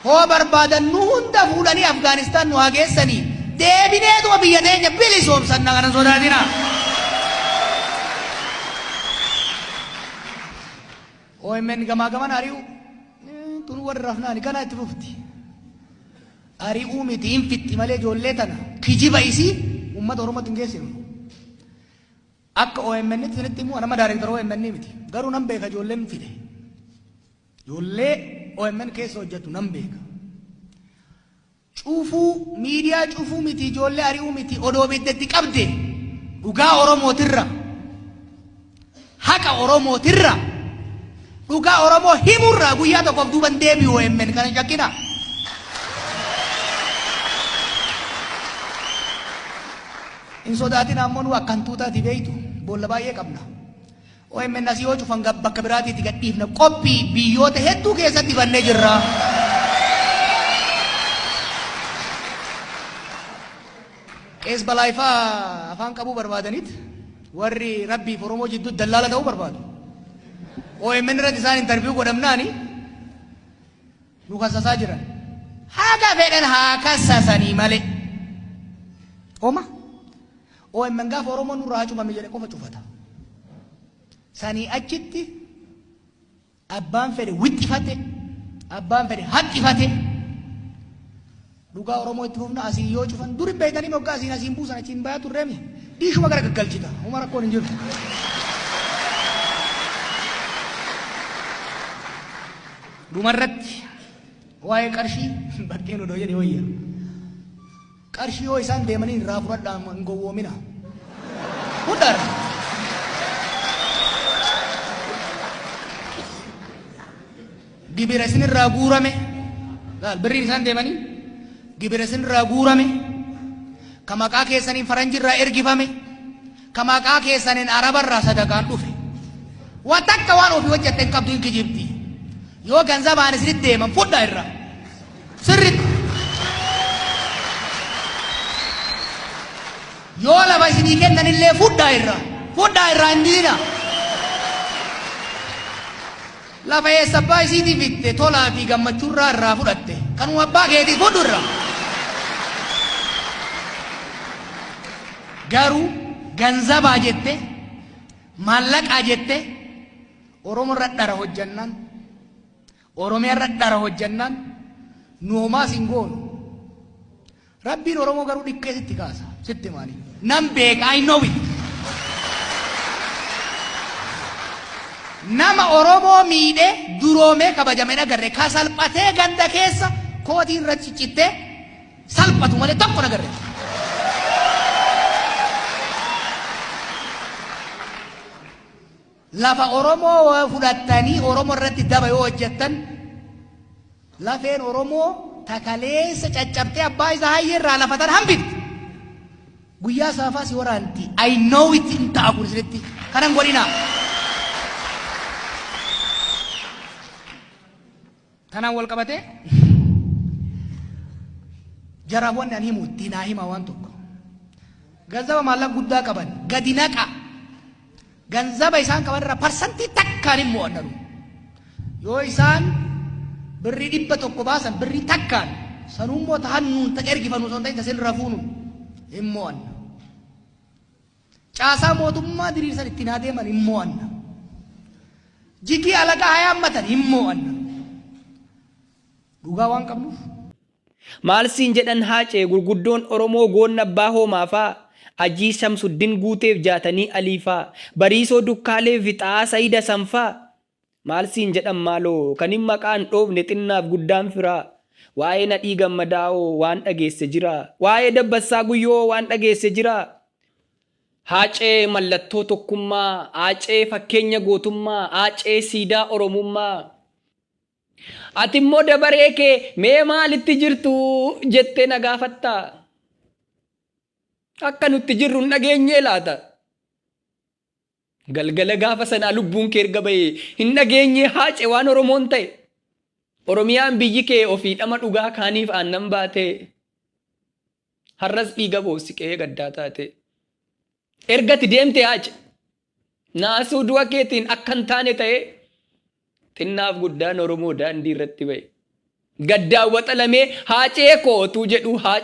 Hoo barbaadan nu hunda fuudhanii Afgaanistaan nu haa geessanii deebineetuma biyya teenya bilisoomsanna kana hin sodaatinaa. OMN gamaa gamana ari'uu tun warri rafnaani ganaa itti fufti. Ari'uu miti hin fixxi malee ijoollee tana kijiba isii uummata Oromootti hin geessinu. Akka OMN tti isinitti himu nama daarektara OMN miti. Garuu nan beeka ijoolleen fide. Ijoollee OMN keessa hojjettu nan beeka. Cufuu miidiyaa cufuu miti ijoollee ari'uu miti odoo ibidda itti qabde dhugaa Oromootirra haqa Oromootirra dhugaa Oromoo himurraa guyyaa tokkoof duuban deebi'u OMN kana hin shakkinaa. Hin sodaatinaa ammoo nu akka hantuutaati beeytu boolla baay'ee qabna. OMN asii yoo cufan bakka biraatiitti gad dhiifna. Qophii biyyoota hedduu keessatti bannee jirra. Qees Balaayifaa afaan qabuu barbaadaniit warri Rabbiif Oromoo jidduutti dallaala ta'uu barbaadu. OMN irratti isaan intarviiyuu godhamnaani nu kassasaa jiran. Haga fedhan haa kassasanii malee. Oma OMN gaafa Oromoon nurraa haa cufame jedhe qofa cufata. Sanii achitti abbaan fedhe wixxifate, abbaan fedhe haxxifate. Dhugaa Oromoo itti fufna asii yoo cufan dur hin beektanii moggaa asiin asiin buusan achiin bayaa turreemi. Dhiishuma gara gaggalchita. Homa rakkoon hin jiru. Dhumarratti waa'ee qarshii bakkeen odoo jedhe wayya. Qarshii yoo isaan deemanii irraa fudhadhaa hin gowwoomina. Fudhaa irraa. Gibira isin irraa guurame. Laal birriin isaan deemanii gibira isin irraa guurame. Ka maqaa keessaniin faranji irraa ergifame. Ka maqaa keessaniin araba irraa sadaqaan dhufe. Waan takka waan ofii hojjatte hin qabdu hin kijibdi. Yoo ganzabaan isinitti deeman fudhaa irraa. Sirritti. Yoo lafa isinii kennan illee fudhaa irraa. Fudhaa irraa hin didina. Lafa eessa abbaa isiitii fitte tolaa fi gammachuurraa irraa fudhatte. Kanuma abbaa keetii fudhu irraa. Garuu ganzabaa jette maallaqaa jette Oromo irra dhara hojjannaan Oromiyaa irra dhara hojjannaan nu homaas hin goonu. Rabbiin Oromoo garuu dhikkee sitti kaasa. Sitti maali? Nan beeka, I know it. Nama Oromoo miidhee duroomee kabajame hin agarre ka salphatee ganda keessa kootii irra ciccittee salphatu malee tokko hin agarre. Lafa Oromoo fudhattanii Oromoo irratti daba yoo hojjettan lafeen Oromoo ta kaleessa caccabtee abbaa isaa hayyee irraa lafa tan hambifti. Guyyaa saafaa si waraanti. I know it hin ta'a kun isinitti. Kana hin godhinaa. Tanaan wal qabatee jaraaf wanni ani himu itti naa hima waan tokko. Ganzaba maallaqa guddaa qaban gadi naqa. Ganzaba isaan qaban irraa parsantii takkaan hin mo'annanu. Yoo isaan birrii 100 baasan birrii takkaan sanuu immoo ta hannuun ta ergifanu osoo hin ta'in ta sin rafuunu hin mo'anna. Caasaa mootummaa diriirsan ittiin haa deeman hin mo'anna. Jigii alagaa haa yaammatan hin mo'anna. Dhugaa waan qabnuuf. Maal siin jedhan Haacee gurguddoon Oromoo goonni abbaa hoomaafaa Ajii Shamsuddin Guuteef Jaatanii Aliifaa Bariisoo Dukkaalee fi Xahaa Sayid Hasanfaa Maal siin jedhan maaloo kanin maqaa hin dhoofne xinnaaf guddaan firaa Waa'ee Nadhii Gammadaa hoo waan dhageesse jiraa Waa'ee Dabbassaa Guyyoo hoo waan dhageesse jiraa Haacee mallattoo tokkummaa Haacee fakkeenya gootummaa Haacee siidaa Oromummaa Ati immoo dabaree kee mee maalitti jirtu jettee na gaafattaa? Akka nutti jirru hin dhageenyee laata? Galgala gaafa sanaa lubbuun kee erga bahee hin dhageenyee haace waan Oromoon ta'e. Oromiyaan biyyi kee ofii dhama dhugaa kaaniif aannan baatee. Har'as dhiiga boossi qe'ee gaddaa taate. Erga ati deemte haace. Naasuu du'a keetiin akka hin taane ta'ee xinnaaf guddaan Oromoo daandii irratti ba'e. Gaddaan waxalamee haacee kootuu jedhu haa.